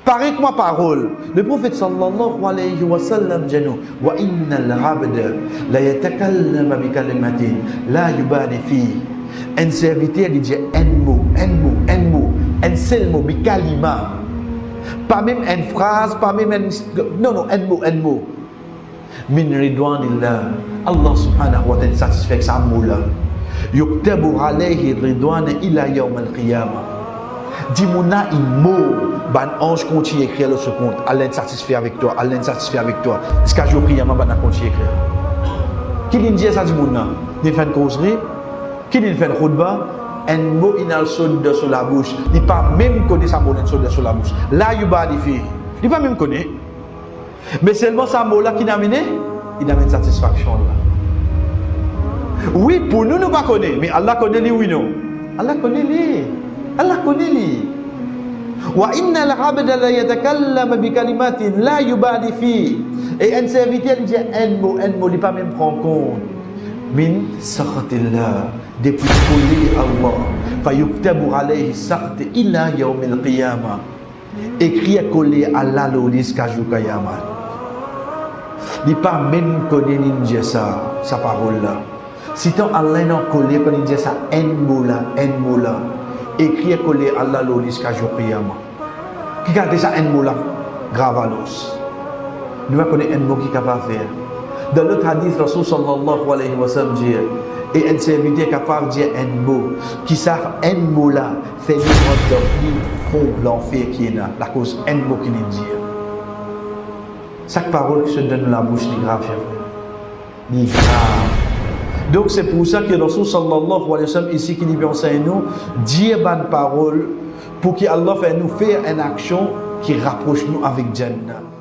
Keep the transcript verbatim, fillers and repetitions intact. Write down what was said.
Parey kouma parol. Leprofet sallallahu alayhi wa sallam dir nou, "Wa innal abda la yatakallamu bi kalimatin la yubali fi." Enn serviter, li dir enn mo, enn mo, enn mo, enn sel mo, bi kalima. Pa mem enn fraz, pa mem enn, non, non, enn mo, enn mo. Min ridwanillah, Allah subhanahu wa ta'ala satisfe ek sa mo la. Yuktabu alayhi ridwan ila yawmil qiyamah. Dimoun la inn mor, bann anz kontign ekrir lor so kont, Allah inn satisfe avek twa, Allah inn satisfe avek twa, ziska zour qiyama bann la kontign ekrir. Ki linn dir sa dimoun la? Linn fer enn kozri? Ki linn fer enn khoutba? Enn mo inn al sot dan so labous, li pa mem kone sa mo la inn sot dan so labous. La yubali fi, li pa mem kone. Me selman sa mo la ki inn amene, inn amenn satisfaksion la. Wi, pou nou, nou pa kone, me Allah kone li, wi non? Allah kone li. Allah kone li. Wa innal abda la yatakallamu bi kalimatin la yubali fi. E enn serviter, li dir enn mo, enn mo, li pa mem pran kont. Min sakhatillah, depi koler Allah, fa yuktabu alayhi sakht ila yawmil qiyamah. Ekrir koler Allah lor li ziska zour qiyama. Li pa mem kone linn dir sa, sa parol la. Sitan Allah inn ankoler kan linn dir sa enn mo la, enn mo la. Ekrir koler Allah lor li ziska zour qiyama. Ki kalite sa enn mo la grav alor? Nou pa kone enn mo ki kapav fer. Dan lot hadis, Rasoul sallallahu alayhi wa sallam dir, e enn serviter kapav dir enn mo, ki sa enn mo la fer nou rant dan pli fon lanfer ki ena, lakoz enn mo ki linn dir. Sak parol ki sot dan nou labous, li grav, cher frère. Li grav. Donk, se pou sa ki Rasoul sallallahu alayhi wa sallam isi ki li pe ansegn nou, dir bann parol pou ki Allah fer nou fer enn aksion ki rapros nou avek Jannat.